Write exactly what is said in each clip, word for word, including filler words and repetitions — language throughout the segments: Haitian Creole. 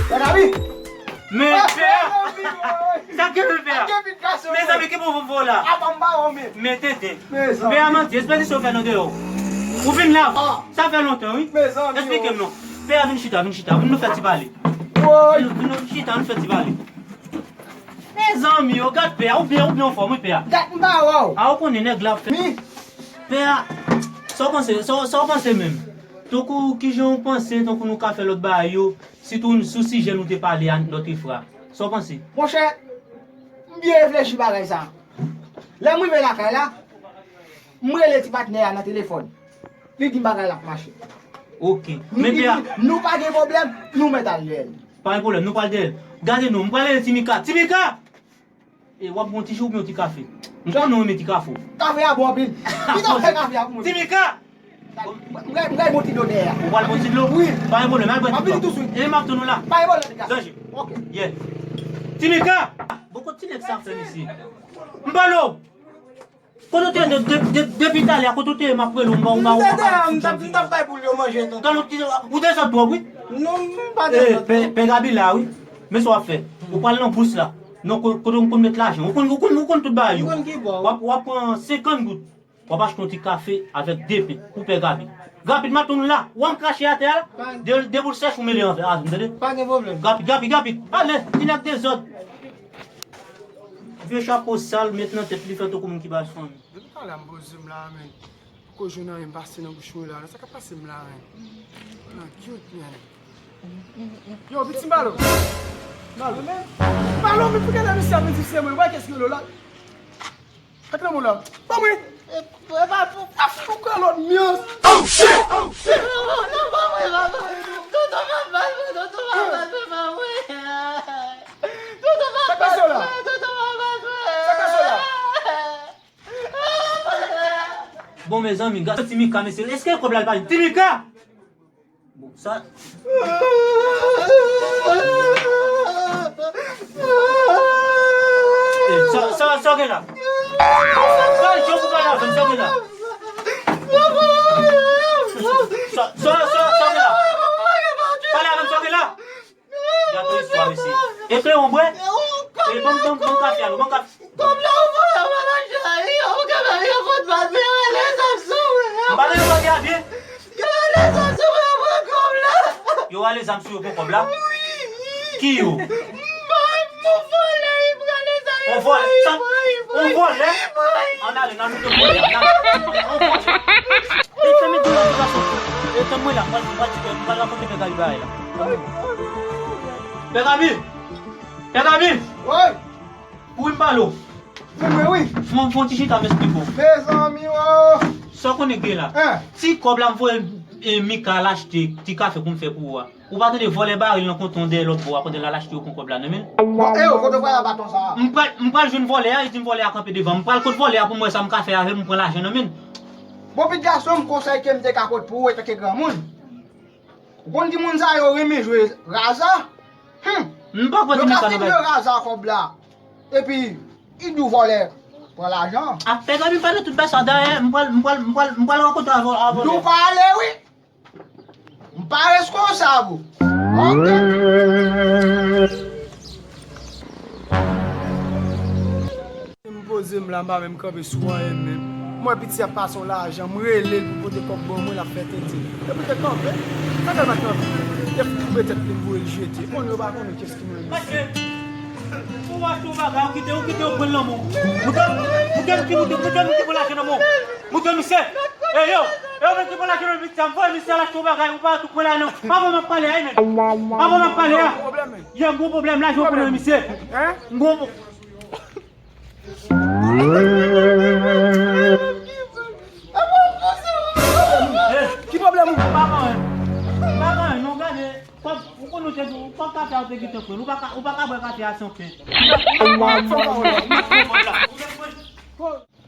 Pè Gaby! Men pè a! Sa k gen pè a? Mezanmi, ki bon vò la? Apa m ba w men. Men tenten. Pè a manti, espedisyon w fè nan deyò. Ou vin la? Sa fè lontan, wi. Esplike m non. Pè a, vin chita, vin chita. Vin nou fè ti pale. Vin, vin nou chita, nou fè ti pale. Mezanmi, yo, gad pè a, ou byen, ou byen anfòm, wi, pè a. Dat m pa wè w. A, ou konnen nèg la ap fè. Pè a, sa w panse, sa w, sa w panse menm? Tankou kijan w panse, tankou nou ka fè lòt bagay yo, sitou sou sijè nou te pale a lòt fwa. Sa w panse? Monchè, m byen reflechi bagay sa. Lè m rive lakay la, m rele ti patnè a nan telefòn. Li di m bagay la ap mache. Ok. Men pè a, nou pa gen pwoblèm, nou mèt al dèyè l. Pa gen pwoblèm, nou pral dèyè l. Gade non, m pral rele Timika. Timika! E w ap bon ti ji oubyen yon ti kafe? M konnen w renmen ti kafe w. Kafe a bon anpil. Pito fè kafe a pou mwen. Timika! M pral, m pral bon ti dlo dèyè a. Ou pral bon ti dlo? Wi. Pa gen pwoblèm, al bwè ti dlo. M ap vini touswit. E m ap tann ou la. Pa gen pwoblèm, Timika. Danje. Ok. Yeah. Timika! Bon, kote ti nèg sa fè, mesye? M pale w! Kote w te ye de, de, de, depi talè a, kote w te ye, m ap rele w, m pa, m pa, m pa, m pa, m pa, m pa bay pou l yo manje tonton. Talè w te, ou dezòd twòp, wi. Non, m pa dezòd. Pè, pè Gaby la, wi. Men sa w ap fè. Ou pral nan bous la. Non, ko-, kote m konn met lajan. Ou konn, ou konn, ou konn tout bagay yo. Ou konn ki bò. W ap, w ap pran senkant goud. W ap achte yon ti kafe avèk de pen pou pè Gaby. Rapid, m ap tann ou la. Ou wè m krache atè a la? De, de boul sèch ou mele avè, avè m, tande? Pa gen pwoblèm. Rapid, rapid, rapid. Ale, ti nèg dezòd. Vye chapo sal, met nan tèt li, fè tankou moun ki pa fanmi. Depi talè a m poze m la, men. Poko jwenn anyen, m pase nan bouch mwen la. Sa k ap pase m la, men? Nan cute, men. Yo, pitit balo. Balo, men. Balo, men pou gade misye ap di se mwen. Wè kès ki rele w la. Ak nan mou la. Ban mwen. E, e pa pou, pa pou kalòt myans. Oh shit! Oh shit! Non, non, ban mwen, ban mwen. Tonton pa mal, tonton pa mal, ban mwen. Tonton pa mal, tonton pa mal. Sa k pase w la? Bon, mezanmi, gade Timika, mesye. Èske kòb la li pa Timika? Bon, sa. Eh, sa, sa, sa w gen la? Sa, sa, sa w gen la? Sa, sa, sa, sa w gen la? Pale avè m, sa w gen la? Gade istwa, mesye. E kleyon, bwè? E ban m, ban m, ban m kafe a, non, ban m kafe. Kòb la ou voye mwen nan cheri, ou ka ba m yon kout bat, men yo rele zam sou mwen. M pa rele zam sou mwen, yo pran kòb la. Yo rele zam sou yo, pran kòb la? Wi. Ki yo? M pa, m vòlè, li pran zam, li pran, li pran, li pran. On vòlè? Ann ale, n al moute vòlè a. N al, on vòlè. E fèmen dlo la, ti gason. E tann mwen la, m pral, m pral, m pral rakonte pè Gaby bagay la. Pè Gaby! Pè Gaby! Wi! Wi, m pale w. Wi, wi, wi. Fon, fon ti chita, m esplike w. Mezanmi, o! Sa w konnen k gen la? Ti kòb la m voye, e, Mika al achte ti kafe pou m fè pou ou a. Ou pa tande vòlè bare l nan konton dèyè lòt bò a pandan l al achte yo pran kòb la nan men l? Bon, e yo, kote w pral ak baton sa a? M pral, m pral jwenn vòlè a, li di m vòlè a kanpe devan m. M pral kot vòlè a pou m wè sa m ka fè avè l, m pran lajan nan men l. Bon, pitit gason m, konsèy ke m te ka pot pou ou antanke granmoun. Ou konn timoun sa yo renmen jwe raza? Hum! M pa kwè timoun sa nan bay. Yo ka fin jwe raza kòb la. Epi, li di w vòlè pran lajan. A, pè Gaby, m pale tout bagay sa dayè, m pral, m pral, m pral, m pral rankontre avè, avè. Nou pale, wi. M pa reskonsab ou. Ok. M poze m la, m pa menm kanpe sou anyen menm. M wè piti ap pase yon lajan, m rele l pou pote kòb ban mwen, l ap fè tenten. Epi te kanpe, sa fè l pa t kanpe? Te koube tèt li, m voye l jete. Konnen yo pa konnen kiyès ki mwen. Paske, ou achte yon bagay, ou kite, ou kite yo pran l nan men w. Moute, moute, moute, moute, moute, moute lajan nan men w. Moute misye. E yo, e yo menm ki pran lajan nan men piti a, m voye misye al achte yon bagay, ou pa tou pran lajan. Avan m ap pale a, men. Avan m ap pale a. Ye, m gon pwoblèm, lajan w pran nan men misye. M gon Ki pwoblèm ou? Pa gen anyen. Pa gen anyen, non, gade. Kòb, ou konn ou te di, kòb kafe a ou te gentan pran. Ou pa ka, ou pa ka bwè kafe a san pen.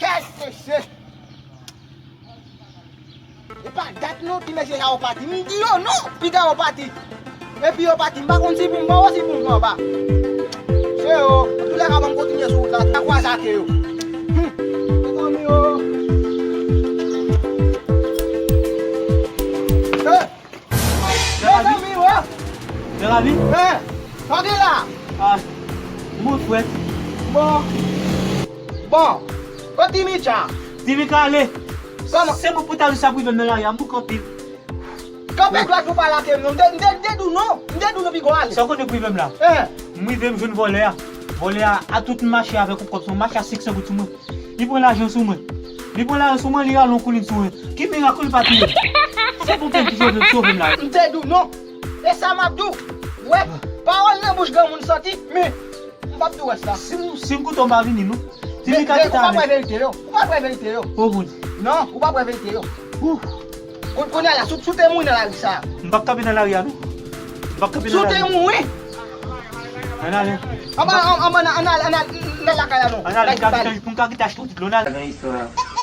Kèt mesye! E pa dat non, ti mesye sa yo pati. M di yo non, piga yo pati. Epi yo pati, m pa konn si pou m pran yo, si pou m pran pa. Se yo, antoulèka, ban m kontinye sou wout la, n a kwaze ake yo. Hum. Mezanmi, o! Mezanmi, o! Rabi? Hein? Sa w gen la? Ah, mwen frèt. Bon. Bon. Kote Mika? Di Mika ale. Kòman? Se mwen pou ta di sa prive m nan lari a, m bouke anpil. Kanpe dwat ou pale ak m non. M te, m te, m te di w non. M te di w non, piga w ale. Sa w konnen prive m la? Hein? M rive m jwenn vòlè a. Vòlè a, a tout m mache avèk yon kòb, se yon mache a senk san goud sou mwen. Li pran lajan sou mwen. Li pran lajan sou mwen, li rale yon koulin sou mwen. Ki mirak li pa touye m? Se pou m ki sove, sove m la. M te di w non. E sa m ap di w. Wè, pawòl nan bouch granmoun santi, men m p ap di w rès la. Si m, si m koute w, m pa vini non. Di Men, Mika men, kite ou pa ale. Kwè verite yo. Ou pa kwè verite yo. O moun. Non, ou pa kwè verite yo. Ouh. Koun-, kounye a la, si w, si w te mouri nan lari sa. M p ap kanpe nan lari a non. M p ap kanpe Si w nan te lari a. Mouri. Ann ale. Anba, an- anba, nan, nan, nan, nan lakay la non. Ann ale, pou m ka Lakay. Kite, pou m ka kite achte yon ti dlo, ann ale.